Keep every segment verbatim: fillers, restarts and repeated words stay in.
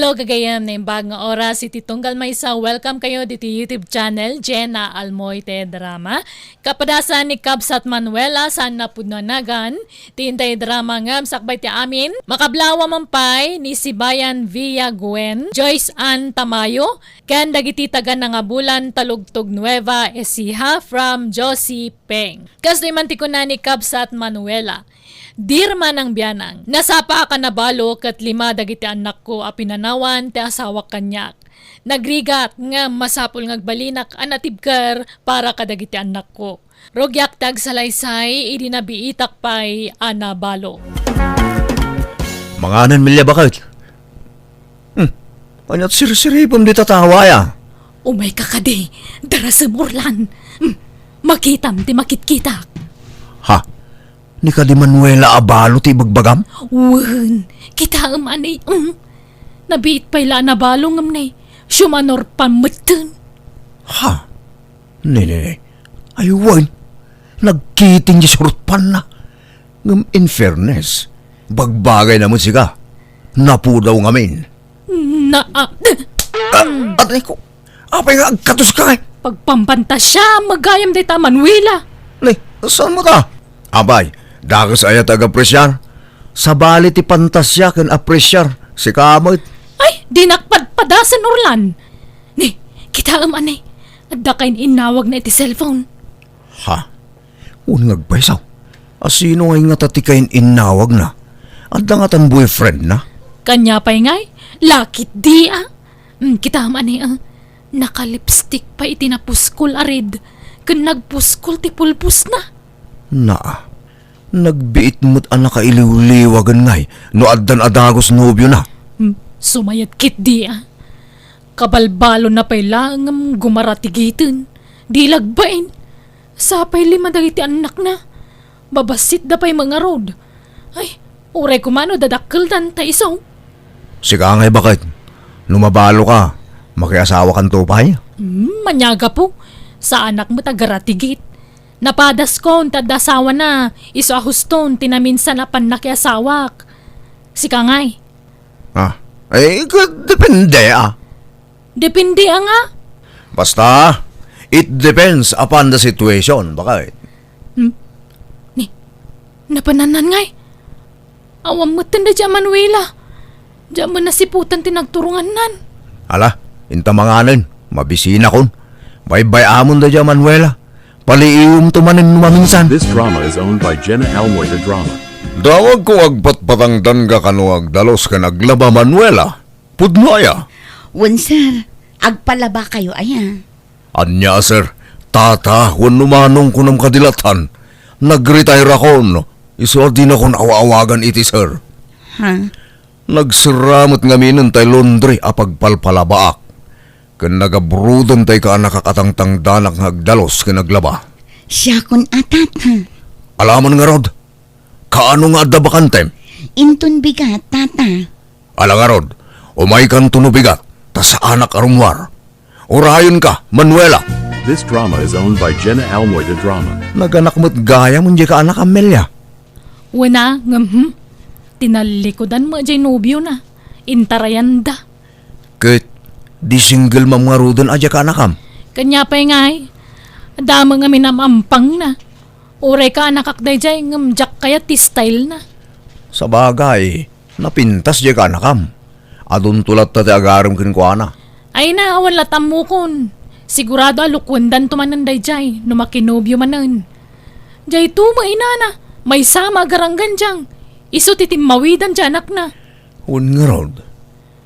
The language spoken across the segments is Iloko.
O gagayem, naimbag nga oras iti tunggal maysa, welcome kayo diti YouTube channel, Jenna Almoite Drama. Kapadasan ni Kabsat Manuela, saan napudno a nagan, ti intay drama ngem sakbay ti amin, makablawa man pay ni Sibayan Villa Gwen, Joyce Ann Tamayo, ken dagiti taga Nangabulan, Talugtog Nueva Ecija from Josie Peng. Kastoy man ti kuna ni Kabsat Manuela, Dirmanang bianang, nasapaak a nabalo ket lima dagiti annakko a pinanawan ti asawak kaniak. Nagrigat ngem masapul nga agbalinak a natibker para kadagiti annakko. Rugiak ti agsalaysay idi nabiitak pay a nabalo. Manganen, Melia, baket. Hmm. Ania't sirsiripem dita tawa, aya? Umayka kadi, darasem, Orlan. Hmm. Makitam ti makitkitak. Ha? Ni kadi Manuela a balo ti ibagbagam? Wen, kitaem, anay, em. Nabiit pay la a nabalo ngem ne, siumanor pan metten. Ha? Ne, ne, ne. Ay, wen. Nagkiting di surotpanna. Ngem in fairness, bagbagayna met sika. Napudaw ngamin. Na, ah, Ah, atay ko. Apay nga agkatoska, eh? Pagpampantasia, magayam dayta, Manuela. Ni, saan mo ta? Apay, dakes aya ti agapresiar? Sabali ti pantasia ken apresiar, sika met. Ay, dinak padpadasen, Orlan. Ni, kitaem, anay. Adda kain-innawagna iti cellphone. Ha? Wen nga agpayso. A sino ngay ngata ti kain-innawagna? Adda ngatan boyfriendna? Kania pay ngay? Lakit di, ah. Mm, kitaem, anay, ah. Nakalipstick pay iti napuskol a red. Ken nagpuskol ti pulposna. Naa. Nagbiit met a nakailiwliwagen ngay no addan a dagus nobiona. Hmm, sumayat ketdi, ah. Kabalbalonna pay laeng ngem gumaratigiten. Di lagbain. Sapay lima dagiti annakna. Babassitda pay met ngarud. Ay, uray koma no dadakkeldan ta isu. Sika ngay, baket. No mabaloka, makiasawakanto pay? Hmm, ania gapu. Saanak met a garatigit. Napadaskon ti adda asawana, isu a huston ti naminsan a pannakiasawak. Sika ngay? Ah, ay, ket depende, ah. Depende, ah, nga? Basta, it depends upon the situation, baket. Hmm? Ni, napanannan ngay? Awan metten daydiay a Manuela. Diak met nasiputan ti nagturongannan. Ala, inta manganen, mabisinakon. Baybay-amon daydiay a Manuela. Paliiwemto manen no maminsan. This drama is owned by Jenna Almoy, the drama. Dawagko nga agpatpatangdan ka kano agdalus ken aglaba, Manuela. Pudno aya? Wen, sir. Agpalabakayo aya? Ania, sir? Tata wenno manong kunam kadi lattan? Nagretire-akon. Isu a dinakon aw-awagan iti sir. Ha? Nagserra met ngaminen tay laundry a pagpalpalabaak. Ken nagabroden tay kaanakak a tangtangdanak nga agdalus ken aglaba. Siakon a, tata. Alaman ngarud. Kaano nga adda bakantem? Inton bigat, tata. Ala ngarud, umaykanto no bigat, ta saanak a rummuar. Urayenka, Manuela. This drama is owned by Jenna Almoy, the drama. Naganak met gayam diay kaanak, Amelia. Wen a, ngem, hmm, tinallikudan met diay nobiona. Intarayanda. Ket, di single mom ngaruden a diay kaanakam? Kania pay ngay, adda met ngamin am-ampangna. Uray kaanakak daydiay, ngem diak kayat ti stylena. Sabagay, napintas diay kaanakam. Adunto latta ti agarem kenkuana. Ay na, awan lat' ammokon. Sigurado a lukuendanto manen daydiay, no makinobio manen. Diayto met inana, maysa met a garanggan diang. Isu ti timmawidan diay anakna. Wen ngarud,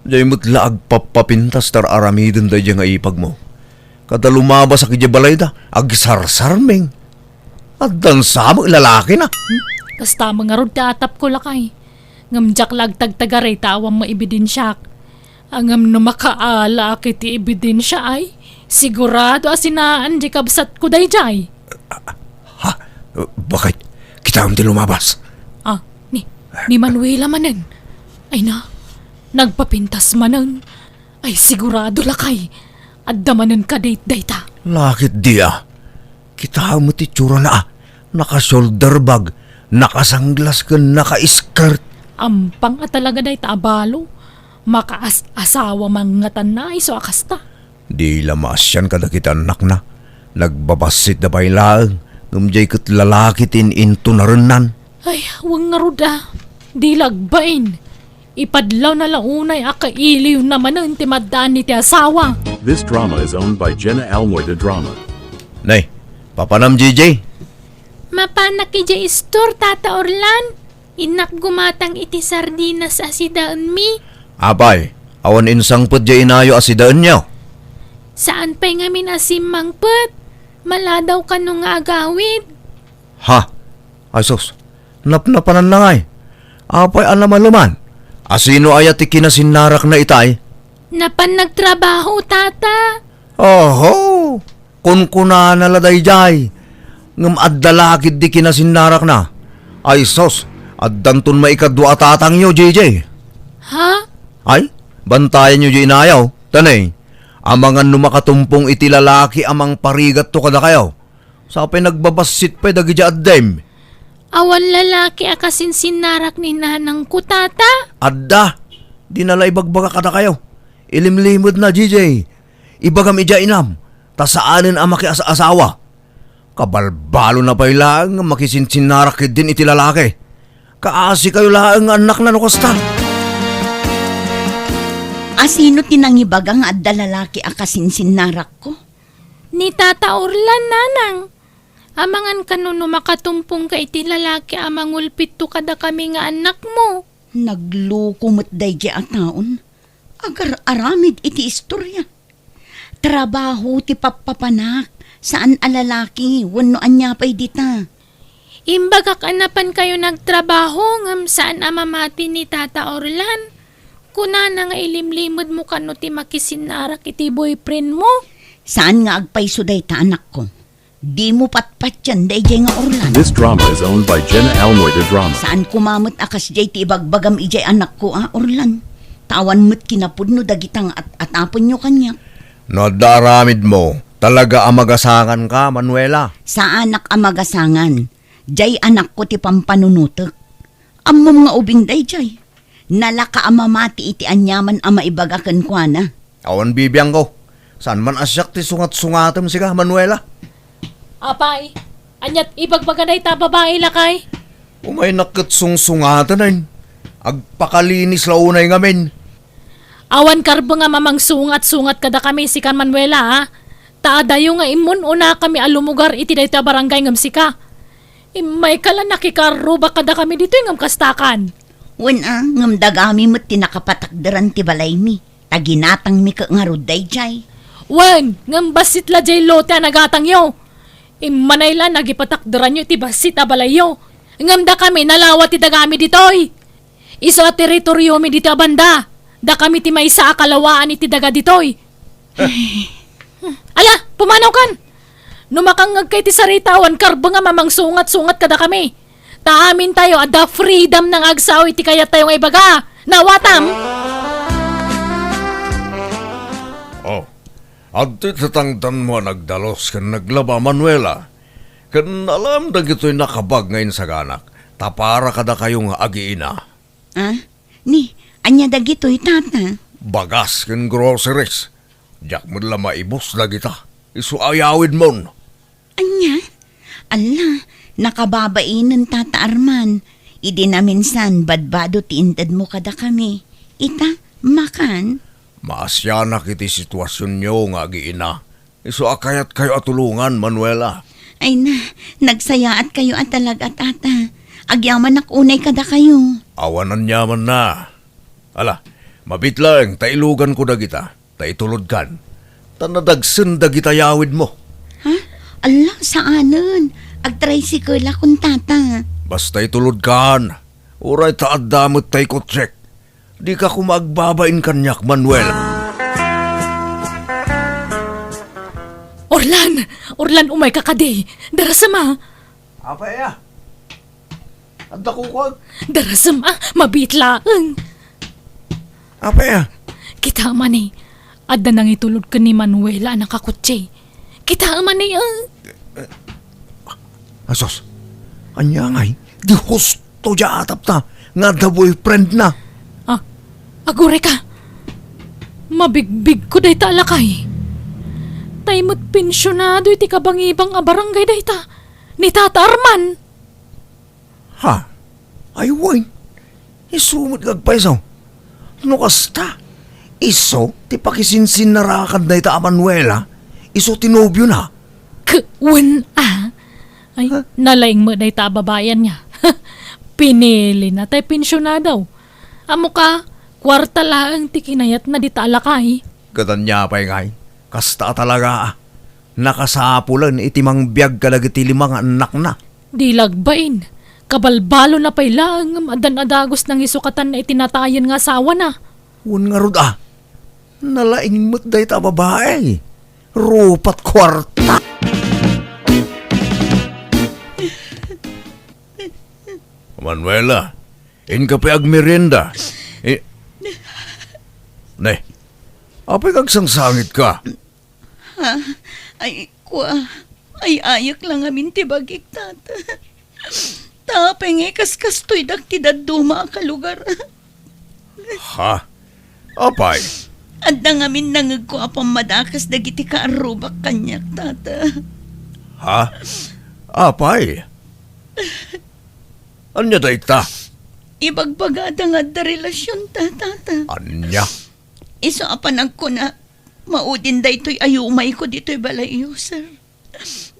diay met la agpappapintas ti ar-aramiden daydiay nga ipagmo. Kada lumabasak idiay balayda, agsarsarming. Addan sa met lalakina. Hmm? Kasta met ngarud ti atapko, lakay. Ngem diak la agtagtagaray ta awan met ebidensiak. Ngem no makaalaak iti ebidensiaay, sigurado a sinaan diay kabsatko daydiay. Ha? Baket? Kitaem ti lumabas. Ah, ni, ni Manuela manen. Ay na, nagpapintas manen. Ay, sigurado, lakay. Adda manen kadate dayta. Lakit dia. Kitaem met ti itsurana, ah. Naka-shoulder bag, naka-sunglass ken naka-skirt. Ampang a talaga dayta a balo. Makaas-asawa man ngatanna isu a kasta. Di la maasian kadagiti annakna. Nagbabassitda pay laeng, ngem diay ket lalaki ti in-intunarennan. Ay, wen ngarud a. Di la agbain. Ipadlawna la unay a kailiwna manen ti maddaan iti asawa. This drama is owned by Jenna Almoy de Drama. Nay, papanam, J J? Mapanak idiay istor, Tata Orlan. Innak gumatang iti sardinas a sidaenmi. Apay, awan insangpet diay inayo a sidaenyo? Saan pay ngamin a simmangpet. Maladaw kano nga agawid. Ha? Ay sus, napnapananna ngay. Apay a namaleman? Asino aya ti kinasinnarakna itay? Napan nagtrabaho, Tata. Oho! Kunkunana la daydiay. Ngem adda la ketdi kinasinnarakna. Ay sus, addanton maikadua a tatangyo, J J. Ha? Ay, bantayanyo diay inayo. Tanay, amangan no makatumpong iti lalaki a mangparigatto kadakayo. Sapay nagbabassit pay dagiti addem. Awan lalaki a kasinsinnarak ni nanangko, Tata? Adda. Dina la ibagbaga kadakayo. Ilimlimedna, J J. Ibagam idiay inam, ta saanen a makias-asawa. Kabalbalona pay laeng nga makisinsinnarak ketdin iti lalaki. Kaasikayo laeng nga annakna no kasta. Asino ti nangibaga nga adda lalaki a kasinsinnarakko? Ni Tata Orlan, nanang. Amangan kano no makatumpongka iti lalaki a mangulpitto kadakami nga annakmo. Nagluko met daydiay a taon. Agar-aramid iti istorya. Trabaho ti pappapanak, saan a lalaki wenno ania pay dita. Imbagak a napankayo nagtrabaho ngem saan a mamati ni Tata Orlan. Kunana nga ilimlimedmo kano ti makisinnarak iti boyfriendmo. Saan nga agpayso dayta, anakko. Dimo patpatian daydiay nga Orlan. This drama is owned by Jenna Almoy de Drama. Saan koma met a kasdiay ti ibagbagam idiay anakko a, Orlan. Ta awan met kinapudno dagita nga at-atapenyo kaniak. No adda aramidmo, talaga a magasanganka, Manuela. Saanak a magasangan. Diay anakko ti pampanunotek. Ammom nga ubing daydiay. Nalaka a mamati iti aniaman a maibaga kenkuana. Awan bibiangko. Saan man a siak ti sungat-sungatem sika, Manuela? Apay, aniat ibagbaga dayta a babai, lakay? Umaynak ket sungsungaten, ay. Agpakalinis la unay ngamin. Awan karbeng a mamangsungat-sungat kadakami, sika, Manuela, ha? Ta adayo nga immun-unakami a lumugar iti daytoy a barangay ngem sika. Immayka la nakikarrubak kadakami ditoy ngem kastakan. Wen a, ngem dagami met ti nakapatakderan ti balaymi, ta ginatangmi ket ngarud daydiay. Wen, ngem bassit la diay lote a nagatangyo. Immanay la nagipatakderanyo iti bassit a balayyo. Ngem dakami nalawa ti dagami ditoy. Isu a teritoriomi ditoy a banda. Dakami ti maysa a kalawaan iti daga ditoy. Ala, pumanawkan! No makangngegka iti sarita, awan karbeng a mamangsungat-sungat kadakami. Ta amintayo, adda freedom nga agsao iti kayattayo nga ibaga. Nawatam? Oh, adtoy tatangtanmo a nagdalus ken naglaba, Manuela. Ken alam dagitoy nakabag nga insaganak, ta para kadakayo nga agiina. Ah, ni, ania dagitoy, Tata? Bagas ken groceries. Diak met la maibus dagita. Isu a yawidmon. Ania? Alla, nakababainen, Tata Arman. Idi naminsan, badbado ti intedmo kadakami. Ita, makan? Maasianak iti situasionyo nga agiina. Isu a kayatkayo a tulongan, Manuela. Ay na, nagsayaatkayo a talaga, Tata. Agyamanak unay kadakayo. Awan aniamanna. Ala, mabiit laeng ta iluganko dagita, ta itulodkan. Ta nadagsen dagita yawidmo. Ha? Alla, saanen. Agtricycle-akon, Tata. Basta itulodkan. Uray ta adda met tay kotsek. Dika koma agbabain kaniak, Manuela. Orlan! Orlan, umayka kadi! Darasem a! Apay a? Adda kukuag? Darasem a! Mabiit laeng! Apay a? Kitaem a ni, adda nangitulod ken ni Manuela a nakakotse. Kitaem a ni, ah. Asos, ania ngay? Di husto diay atapta nga adda boyfriend na. Ah, aguray ka. Mabigbigko dayta a lakay. Tay met pensionado iti kabangibang a barangay dayta, ni Tata Arman. Ha? Ay, wen. Isu met nga agpayso. No kasta, isu ti pakisinsinnarakan dayta a Manuela, isu ti nobiona. K-, wen a. Ay, Ha? nalaing met dayta a babai ania. Pinilina tay pensionado. Ammoka, kuarta laeng ti kinayatna dita a lakay. Ket ania pay ngay? Kasta a talaga a. Nakasapulen iti mangbiag kadagiti lima nga annakna. Di lagbain, kabalbalona pay laeng ngem addan a dagus nangisukatan iti natayen nga asawana. Wen ngarud a, nalaing met dayta a babai. Rupat kuarta. Manuela, inka pay agmerienda. I-, ne, apay nga agsangsangitka? Ha? Ay, kua, ay-ayek la ngamin ti bagik, Tata. Ta apay nga ikaskastoydak ti dadduma a kalugar? Ha? Apay? Adda ngamin nangegko a pammadakas dagiti kaarrubak kaniak, Tata. Ha? Apay? Ania dayta? Ibagbagada nga adda relasionta, Tata. Ania? Isu a panagkuna, maudin daytoy a yumayko ditoy balayyo, sir.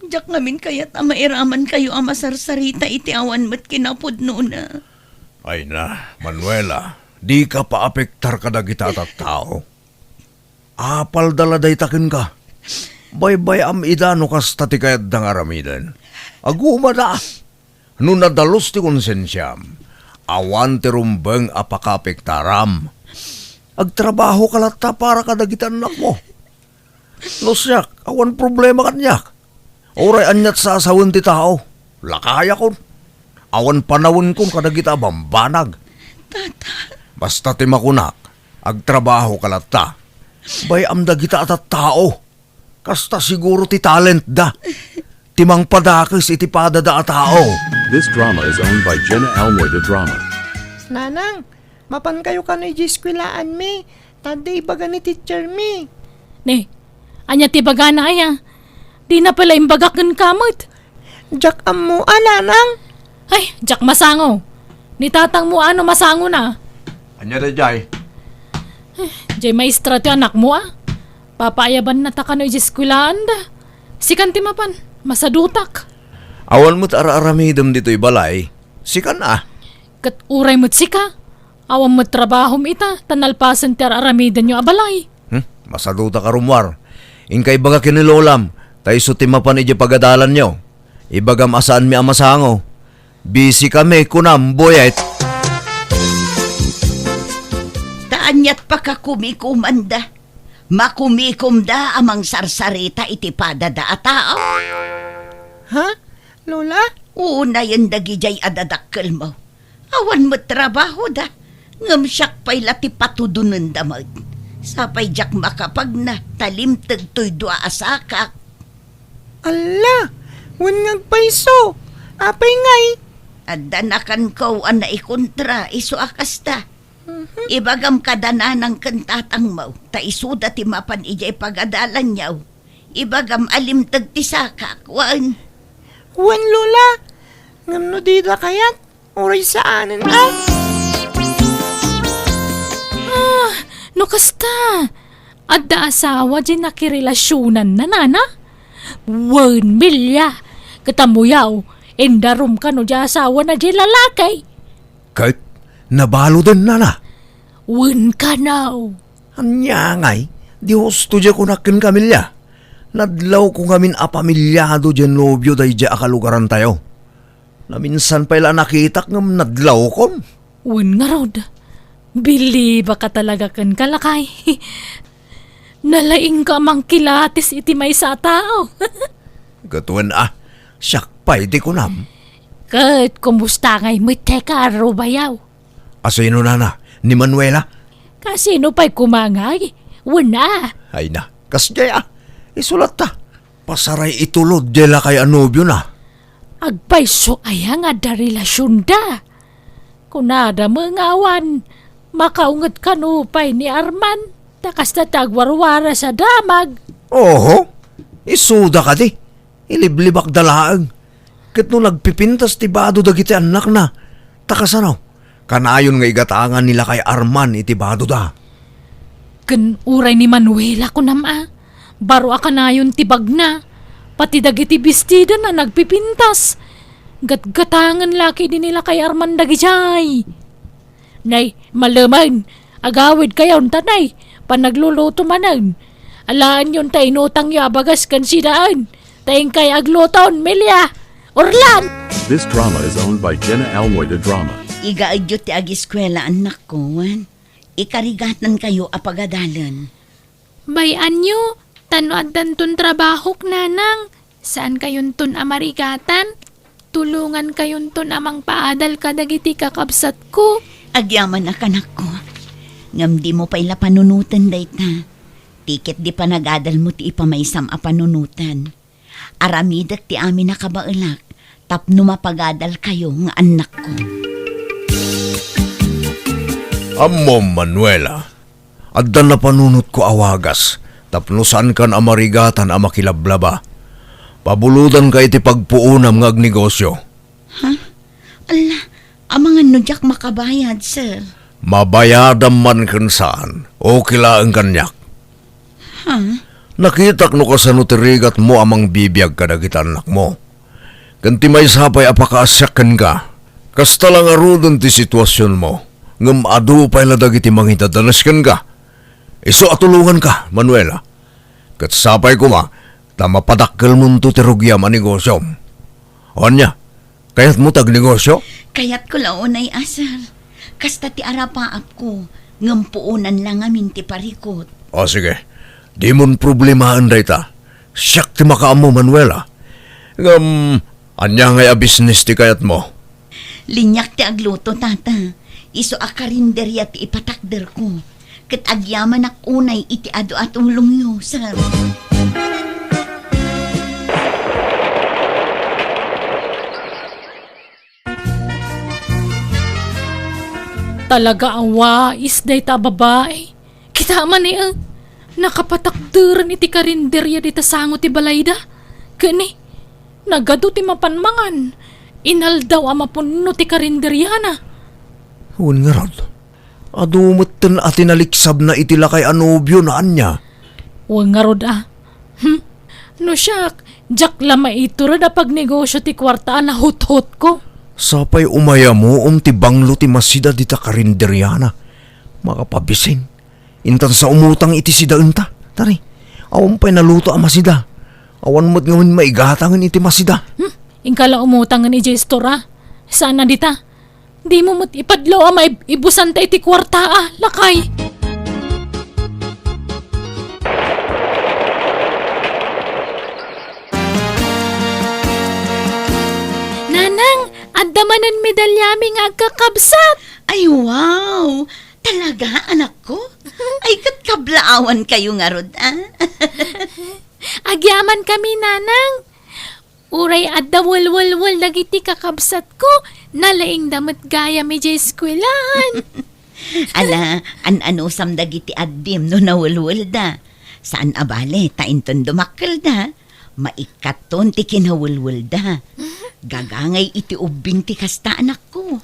Diak ngamin kayat a mairamankayo a masarsarita iti awan met kinapudnona. Ay na, Manuela, dika paapektar kadagita a tattao. Apalda la dayta kenka. Baybay-am ida no kasta ti kayatda nga aramiden. Agumada! No nadalus ti konsensiam, awan ti rumbeng a pakaapektaram. Agtrabahoka latta para kadagiti annakmo. No siak, awan problema kaniak. Uray aniat sasawen ti tao, lakayakon. Awan panawenkon kadagita a bambanag. Tata. Basta ti makunak, agtrabahoka latta. Bay-am dagita a tattao. Kasta siguro ti talentda. Ti mangpadakes iti padada a tao. This drama is owned by Jenna Almoy de Drama. Nanang, mapankayo kano idiay eskuelaanmi, ta adda ibaga ni teachermi. Ne, ania ti ibagana aya? Dina pay la imbagak kenka met. Diak ammo a, nanang. Ay, diak masango. Ni tatangmo a no masangona. Ania daydiay? Eh, diay maestra ti anakmo a. Papaayabannata kano idiay eskuelaanda. Sikan ti mapan, masadutak. Awan met ar-aramidem ditoy balay. Sikan a. Ket uray met sika, awan met trabahom ita, ta nalpasen ti ar-aramidenyo a balay. Hmm, masadutak a rummuar. Inka ibaga ken ni lolam, ta isu ti mapan idiay pagadalanyo. Ibagam a saanmi a masango. Busy kami, kunam, Boyet. Ta aniat pakakumikomanda? Makumikomda a mangsarsarita iti padada a tao? Ha? Lola? Unayen dagidiay a dadakkelmo. Awan met trabahoda, ngem siak pay la ti patudonenda met. Sapay diak makapagna, ta limteg toy dua a sakak. Alla, wen nga agpayso. Apay ngay? Adda nakanko a naikontra, isu a kasta. Mhm. Ibagam kada nanang ken tatangmo, ta isuda ti mapan idiay pagadalanyo. Ibagam a limteg ti sakak, wen. Wen, Lola. Ngem no dida kayat, uray saanen a. Ah, no kasta, adda asawa diay nakirelasionanna, nana? Wen, Melia. Ket ammoyo, indarum kano diay asawana diay lalaki. Ket nabaludenna, nana? Wen kano. Ania ngay, di husto diay kunak kenka, Melia. Nadlawko ngamin a pamilyado diay nobio daydiay a kalugarantayo. Naminsan pay la a nakitak ngem nadlawkon. Wen ngarud, bilibaka talaga kenka, lakay. Nalaingka a mangkilatis iti maysa a tao. Ket wen a, siak pay ti kunam. Ket kumusta ngay met ti kaarrubayo? Asino, nana? Ni Manuela? Kasino pay koma ngay? Wen a. Ay na, kasdiay a. Isu latta. Pasaray itulod diay lakay a nobiona. Agpayso aya nga adda relasionda? Kunada met nga awan, makaunget kano pay ni Arman? Ta kasta ti agwarwaras a damag. Oho, isuda kadi. Iliblibakda laeng. Ket no nagpipintas ti bado dagiti annakna, ta kasano? Kanayon nga igatangan ni lakay Arman iti badoda. Ken uray ni Manuela, kunam a, baro a kanayon ti bagna. Pati dagiti bestidana nagpipintas. Gatgatangen la ketdi ni lakay Arman dagidiay. Nay, malemen, agawidkayon ta nay, panagluluto manen. Alaenyon ta inutangyo a bagas ken sidaen. Ta inkay agluton, Melia, Orlan! This drama is owned by Jenna Almoida Drama. Igaedyo ti agiskuela, annakko, wen ikarigatankayo a pagadalen. Bay-anyo, ta no addanton trabahok, nanang, saankayonton a marigatan. Tulongankayonton a mangpaadal kadagiti kakabsatko. Agyamanak, anakko. Ngem dimo pay la panunoten dayta. Ti ket di panagadalmo ti ipamaysam a panunoten. Aramidek ti amin a kabaelak tapno mapagadalkayo nga annakko. Ammom, Manuela, adda napanunotko a wagas tapno saankan a marigatan a makilablaba. Pabulodanka iti pagpuonam nga agnegosio. Ha? Ala, amangan no diak makabayad, sir. Mabayadam man ken saan, okay laeng kaniak. Ha? Nakitak no kasano ti rigatmo a mangbibiag kadagiti annakmo. Ken ti maysa pay a pakaasiak kenka, kasta la ngaruden ti situasionmo, ngem adu pay la dagiti mangidadanes kenka. Isu a tulonganka, Manuela. Ket sapay koma ta mapadakkelmonto ti rugiam a negosiom. Ania, kayatmo ti agnegosio? Kayatko la unay a, sir. Kasta ti arapaapko, ngem puonan la ngamin ti parikut. O, sige. Dimon problemaen dayta. Siak ti makaammo, Manuela. Ngem, ania ngay a bisnis ti kayatmo? Liniak ti agluto, tata. Isu a karinderia ti ipatakderko. Ket agyamanak unay iti adu a tulongyo, sir. Talaga a wais dayta a babai. Kita man, eh, nakapatakderen iti karinderia dita sango ti balayda. Ken ni, nagadu ti mapan mangan. Inaldaw a mapunno ti karinderiana. Wen ngarud, adu metten a tinaliksabna iti lakay a nobiona, ania? Wen ngarud a. Hmm. No siak, diak la maitured a pagnegosio ti kuarta a nahuthotko. Sapay umayamuom ti banglo ti masida dita karinderiana. Makapabisin. Intan sa umutang iti sidaenta. Tari, awan pay naluto a masida. Awan met ngamin maigatangen iti masida. Hmm, inka la umutangen idiay istor a. Saan a dita? Dimo met ipadlaw a maib-, ibusanta iti kuarta a, lakay. Nanang, adda manen medalyami nga agkakabsat. Ay, wow! Talaga, anakko? Ay, ket kablaawankayo ngarud, a? Agyamankami, nanang. Uray adda welwelwel dagiti kakabsatko, nalaingda met gayam idiay eskuelaan. Ala, an-anusam dagiti addim no nawelwelda. Saan a bale, ta inton dumakkelda, maikkaton ti kinawelwelda. Gagangay iti ubbing ti kasta, anakko.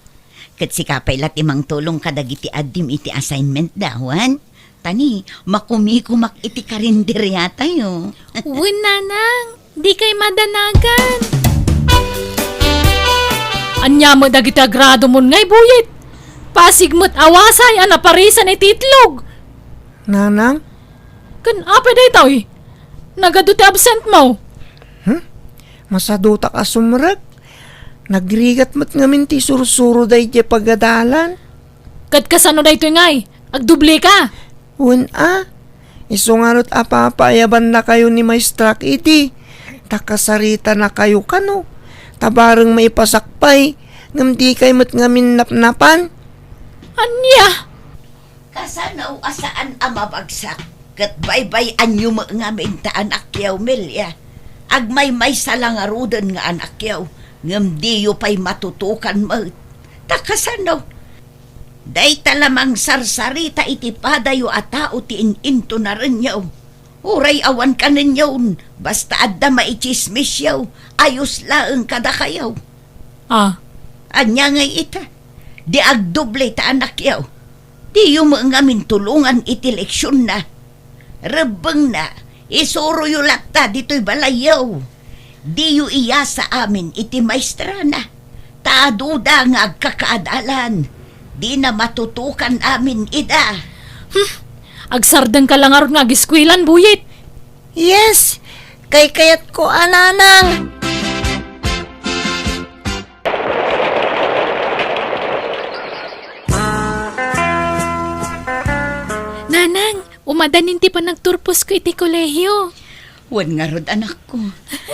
Ket sika pay la ti mangtulong kadagiti addim iti assignment da, wen? Tani, makumikumak iti karinderiatayo. Wen, nanang, dikay madanagan. Ania met dagiti agradomon ngay buyit? Pasig met a wasay a naparisan iti itlog. Nanang? Ken apay daytoy? Nagadu ti absentmo. Hmm? Masadutak a sumrek. Nagrigat met ngamin ti sursuro daydiay pagadalan. Ket kasano daytoy ngay? Agdobleka? Wen a, isu ngarud a papaayabannakayo ni maestrak idi, ta kasaritanakayo kano, ta bareng maipasak pay, ngem dikay met ngamin napnapan. Ania? Kasano a saan a mabagsak, ket baybay-anyo met ngamin ta anakyaw, Melia. Agmaymaysa la ngaruden nga anakyaw, ngem diyo pay matutukan met. Ta kasano? Dayta la mangsarsarita iti padayo a tao ti in-intonarenyo. Uray awan kanenyo, basta adda maitsismisyo, ayos laeng kadakayo. Ah. Ania ngay ita? Di agdoble ta anakyo. Diyo met ngamin tulongan iti leksionna. Rebbengna, isuroyo latta ditoy balayyo. Diyo iyasa amin iti maestrana. Ta adu da nga agkakaadalan, dina matutukan amin ida. Hmm, agsardengka la ngarud nga agiskuelan, Buyit. Yes, kaykayatko a nanang. Nanang, umadanin ti panagturposko iti kolehio. Wen ngarud, anakko.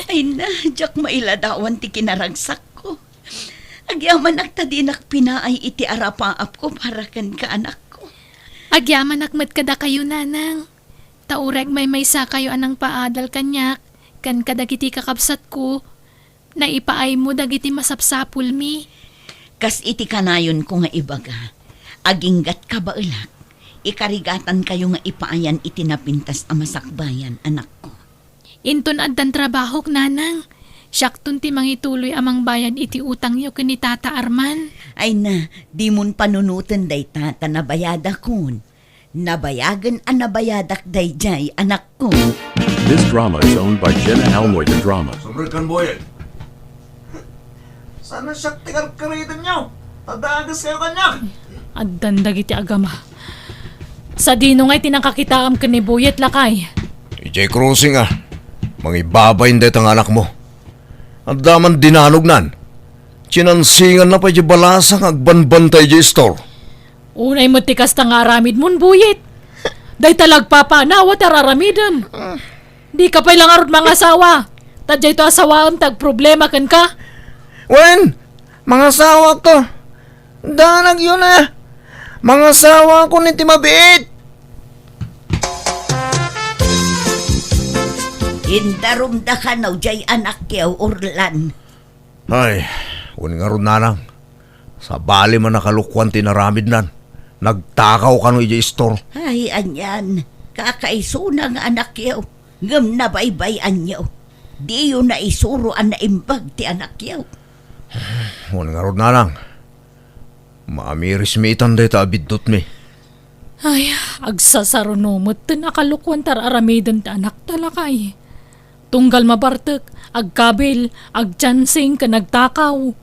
Ay na, diak mailadawan ti kinaragsakko. Agyamanak ta dinak pinaay iti arapaapko para kenka, anakko. Agyamanak met kadakayo, nanang. Ta uray agmaymaysakayo a nangpaadal kaniak ken kadagiti kakabsatko, naipaaymo dagiti masapsapulmi. Kas iti kanayonko nga ibaga, aginggat kabaelak, ikarigatankayo nga ipaayan iti napintas a masakbayan, anakko. Inton addan trabahok, nanang, siakton ti mangituloy a mangbayad iti utangyo ken ni Tata Arman. Ay na, dimon panunoten dayta ta nabayadakon. Nabayagen a nabayadak daydiay, anakko. This drama is owned by Jenna Almoy, the drama. Sumrek kan Boyet. Saan na siya ti karkaritan niyo? Tadagas kayo kanya. Addan dagiti agama. Sadino ngay ti nakakitaam ken ni Boyet, lakay? Ijay crossing, a. Mangibabain dayta nga anakmo. Adda man dinanognan. Kinansinganna pay di balasa nga agbanbantay di istor. Unay met ti kasta nga aramidmon, Buyit. Dayta la agpapanawa ti ar-aramidem. Dika pay la ngarud mangasawa. Ta daytoy a sawaem ti agproblema kenka. Wen, mangasawakto. Danagyo na. Mangasawakon iti mabiit. Indarumda kano diay anakyo, Orlan. Ay, wen ngarud, nanang. Sabali man a kalokuan ti inaramidnan. Nagtakaw kano idiay istor. Ay, anian, kakaisuna nga anakyo, ngem nabaybay-anyo. Diyo naisuro a naimbag ti anakyo. Wen ngarud, nanang. Maamirismi itan dayta a biddutmi. Ay, agsasaruno metten a kalokuan ti ar-aramiden ti anakta, lakay. Tunggal mabartek, agkabil, agtiansing, ken agtakaw.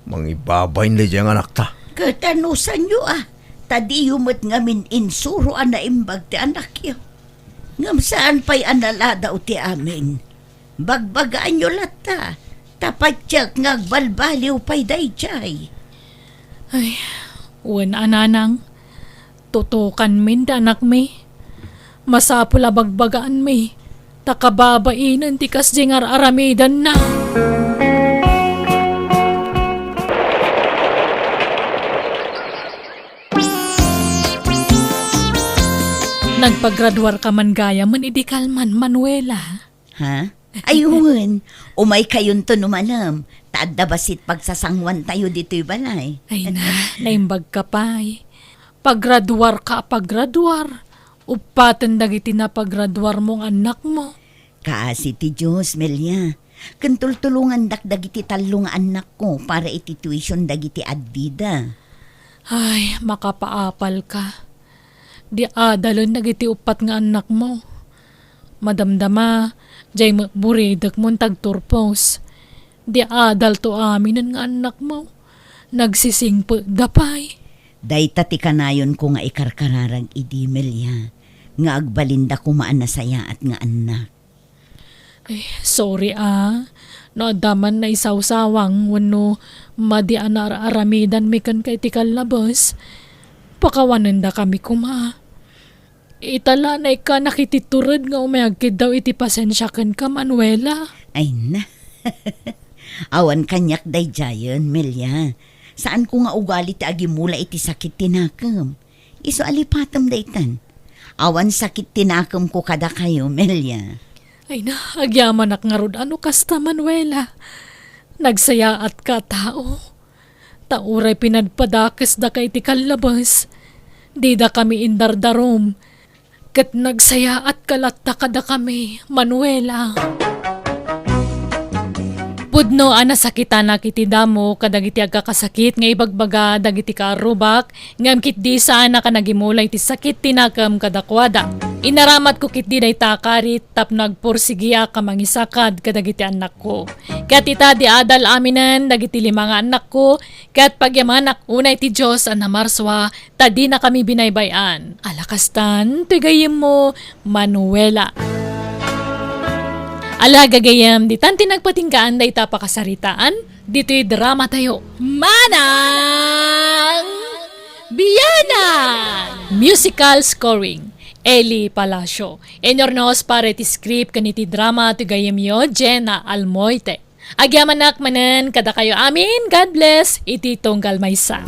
Mangibabain daydiay nga anakta. Ket anusanyo a, ta diyo met ngamin insuro a naimbag ti anakyo. Ngem saan pay a naladaw ti amin. Bagbagaanyo latta, ta patiek nga agbalbaliw pay daydiay. Ay, wen a, nanang, tutukanmin ti anakmi. Masapul a bagbagaanmi, ta kababainen ti kasdiay nga ar-aramidenna. Nagpagraduarka man gayamen idi kalman, Manuela. Ha? Ay, wen. Umaykayonto no malem. Ta adda bassit pagsasanguantayo ditoy balay. Ay na, naimbagka pay. Pagraduarka a pagraduar. Uppaten dagiti napagraduarmo nga annakmo. Kaasi ti Dios, Melia. Ken tultulongandak dagiti tallo nga annakko para iti tuition dagiti addida. Ay, makapaapalka. Di adalen dagiti uppat nga annakmo. Madamdama, jay met buridekmon ti agturpos. Di adalto aminen nga annakmo. Nagsisingpetda pay. Dayta ti kanayonko nga ikarkararag idi, Melia, nga agbalinda koma a nasayaat nga annak. Ay, sorry a. No adda man naisawsawang wenno madi a naar-aramidanmi kenka iti kallabes, pakawanendakami koma. Ita la, naikkanak iti tured nga umay agkiddaw iti pasensia kenka, Manuela. Ay na. Awan kaniak daydiayen, Melia. Saanko nga ugali ti agimula iti sakit ti nakem. Isu a lipatem daytan. Awan sakit ti nakemko kadakayo, Melia. Ay na, agyamanak ngarud a no kasta, Manuela. Nagsayaatka a tao. Ta uray pinadpadakesdaka iti kallabes, didakami indardarum, ket nagsayaatka latta kadakami, Manuela. Pudno a nasakitanak iti damo kadagiti agkakasakit nga ibagbaga dagiti kaarrubak, ngem ketdi saanak a nagimula iti sakit ti nakem kadakuada. Inaramatko ketdi dayta a karit tapno agpursigiak a mangisakad kadagiti annakko. Ket ita, di adal aminen dagiti lima nga annakko, ket pagyamanak unay ti Dios a namarsua, ta dinakami binaybay-an. Ala kastan, toy gayyemmo, Manuela. Ala, gagayyem, ditan ti nagpatinggaan dayta a pakasaritaan, ditoy dramatayo. Manang Bianang! Musical scoring, Eli Palacio. Inyurnos para iti script ken iti drama ti gayyemyo, Jenna Almoite. Agyamanak manen kadakayo amin. God bless iti tunggal maysa.